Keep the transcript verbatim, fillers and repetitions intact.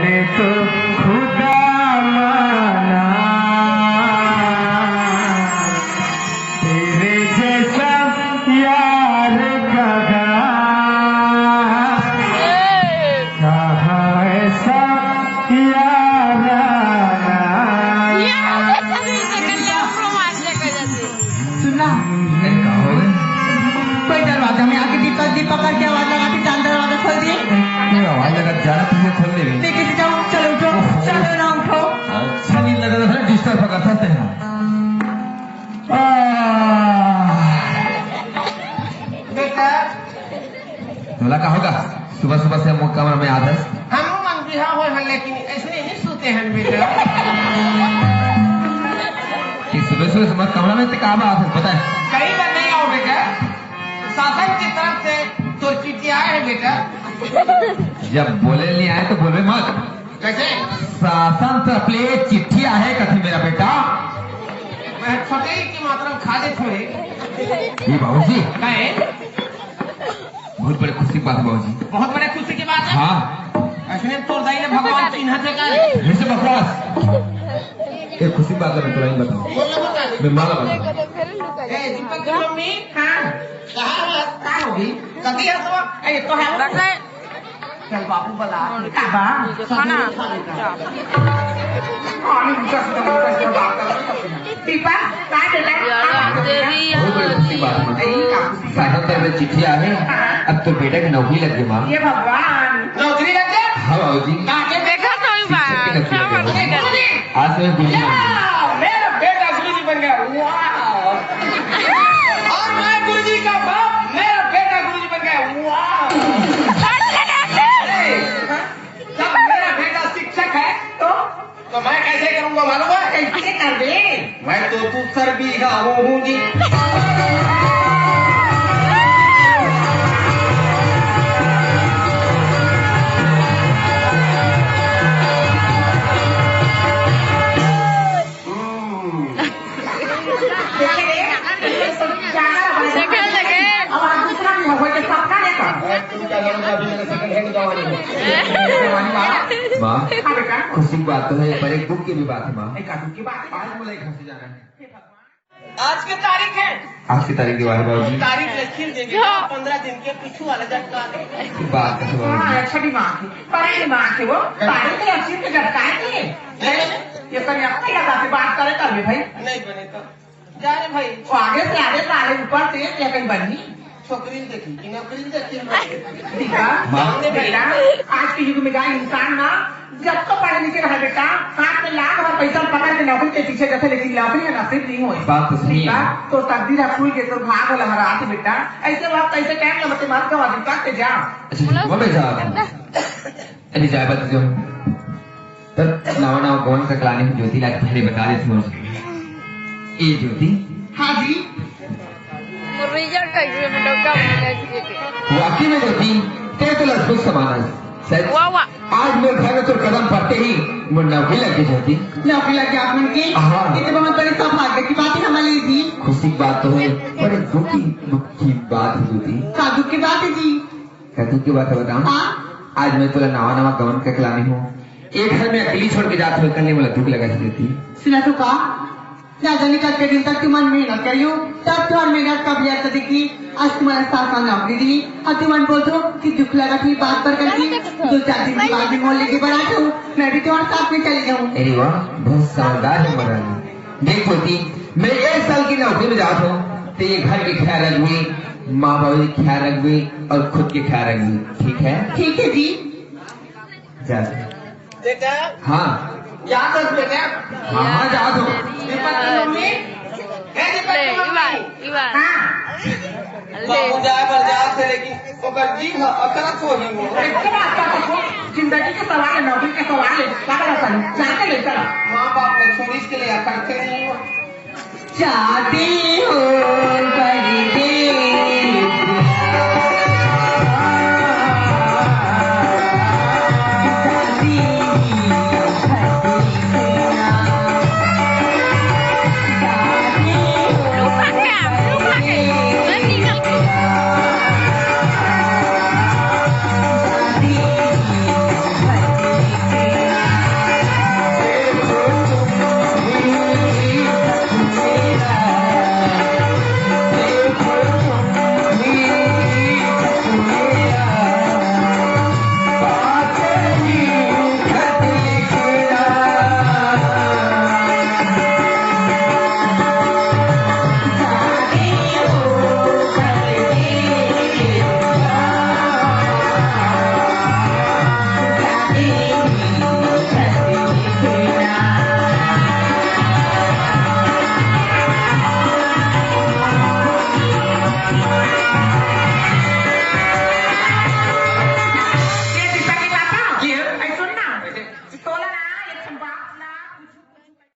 तो खुदा माना, तेरे जैसा यार कहाँ, कहाँ ऐसा याराना। सुन ना। अरे, का हो गए? कोई दरवाजा में आके दीपक, दीपक करके आवाज लगाती, जान दरवाजा खोल दिए। ये आवाज लगा, जाना तुझे खोल देगी। लेके से जाओ, चलो उठो, ओहो। चलो ना उठो। अच्छा नहीं लगा था, disturb करता थे ना। आह। बेटा। तोला का होगा? सुबह सुबह से हम कमरा में आदस। हम मन बिहा होए हन, लेकिन ऐसने नहीं सोते हैं बेटा। कि सुबह सुबह से मत कमरा में ते का बात है, पता है? कई बार नहीं आओ बेटा, शासन की तरफ से तो चिट्ठी आए है बेटा। जब बोले नहीं आए तो बोले मत। कैसे? शासन तरफ ले चिट्ठी आहे कथे मेरा बेटा। मैं छोटे ही की मात्रा में खा ले थोड़े। ये बाबूजी। काहे? बहुत बड़े खुशी की बात है बाबूजी। बहुत बड़े खुशी की बात है। हाँ। ऐसने तोर दाई ने भगवान चिन्ह थे का रे? जैसे बकवास। एक खुशी की बात है, मैं तुला ही बताऊँ। बोल ना बता। मैं माला बताऊँ। ए, दीपक की मम्मी। हाँ। कहाँ है? कहाँ होगी? कभी है तो, ए, तो है। चल बाबू बला। का बा? खाना। खाने में दस दस दस बात कर। दीपा, काय बेटा? यार, तेरी बहुत बड़ी खुशी बात है। ए, का खुशी? सागर तर में चिट्ठी आहे। हाँ। अब तो बेटा की नौकरी लग गई माँ। ये भगवान। नौकरी लग गया? हाँ बाबूजी। कहाँ के? देखा तो ही शिक्षक की बात। नौकरी लग गई। आज से मैं गुरुजी बन गया। मेरा बेटा गुरुजी बन गया। वाह। और मैं गुरुजी का बाप, मेरा बेटा गुरुजी बन गया। वाह। अरे, जब मेरा बेटा शिक्षक है, तो? तो मैं कैसे करूंगा मालूम है? कैसे कर दे? मैं तो तू सर भी हूँ जी। हम्म। देखे रे, ये सब क्या है? देखे, देखे। अब आप दूसरा भी हो, ये सबका देखो। अरे, तुम क्या जानते हो, अभी मेरे second hand जवानी है। जवानी वाला। माँ, हाँ बेटा। खुशी की बात तो है, पर एक दुख की भी बात है माँ। एक दुख की बात है। आज मुझे घर से जाना है। आज की तारीख है। आज की तारीख के बारे में बाबूजी। तारीख लिखी देंगे, पंद्रह दिन के पीछू वाला झटका दे। बात है बाबूजी। हाँ, अच्छा दिमाग है। बड़े दिमाग है वो। बड़े के अच्छे से झटका है। नहीं। ये सब यहाँ पे लगा के बात करे कर ले भाई। नहीं बने तो। जा रे भाई। वो आगे से आगे से आगे ऊपर से ये कहीं बनी। छोकरी देखी कि नौकरी देखी। दीपा, माँ। बेटा, आज के युग में का इंसान ना, जब तो पढ़े लिखे रहे बेटा, हाथ में लाख भर पैसा पकड़ के नौकरी के पीछे जाते, लेकिन नौकरी का नसीब नहीं होए। बात तो सही है। दीपा, तो तकदीर है फूल के तो भाग वाला हरा हाथ बेटा। ऐसे वक्त ऐसे टाइम लगा मत गवा दीपा के जा। अच्छा, वो मैं जा रहा हूँ। अरे जाए बात जो। तब नवा नवा गवन ककलानी हूँ ज्योति ला पहले बता देती हूँ। ए ज्योति। हाँ जी। रिजल्ट का एग्जाम में डॉक्टर बन गए थे। वाकई में ज्योति, ते तो लक्ष्मी समान है। सच। वाह, वाह। आज मैं घर में तो कदम पड़ते ही मोर नौकरी लग गई ज्योति। नौकरी लग गया आप मन की? हाँ। ये तो बहुत बड़ी सौभाग्य की बात है हमारे लिए जी। खुशी की बात तो है, पर एक दुख की, दुख की बात है ज्योति। का दुख की बात है जी? का दुख की बात है बताऊँ? हाँ। आज मैं तोला नवा नवा गवन ककलानी हूँ। एक घर में अकेली छोड़ के जात हो, कल मोला दुख लगा ज्योति। सुना तो का? ना जाने कतके दिन तक तुमन मेहनत करियो, तब तुमन मेहनत का व्यर्थ दिखी। आज तुमन साथ साथ नौकरी दी, अब तुमन बोलथो कि दुख लगा थी बात पर करके, दो चार दिन के बाद भी मोल लेके बरात हो, मैं भी तुम्हारे साथ में चली जाऊँ। अरे वाह, बहुत समझदार है महारानी। देख ज्योति, मैं एक साल की नौकरी में जात हूँ, तो ये घर के ख्याल रखबे, माँ बाबू के ख्याल रखबे और खुद के ख्याल रखबे, ठीक है? ठीक है जी। जा। बेटा। हाँ। जा तो बेटा। हाँ, हाँ, जा तो। दीपक की मम्मी। ए, दीपक ले, की मम्मी। Ivan, Ivan. हाँ। ले। बाबू जाए बर जा से, लेकिन ओकर जी ह अकरत होही वो। एक बात का तो जिंदगी के सवाल है, नौकरी के सवाल है। का करत हन? जाके ले चला। माँ बाप ने छोड़िस के लिए अकरते नहीं हो। जाती हो परदेस।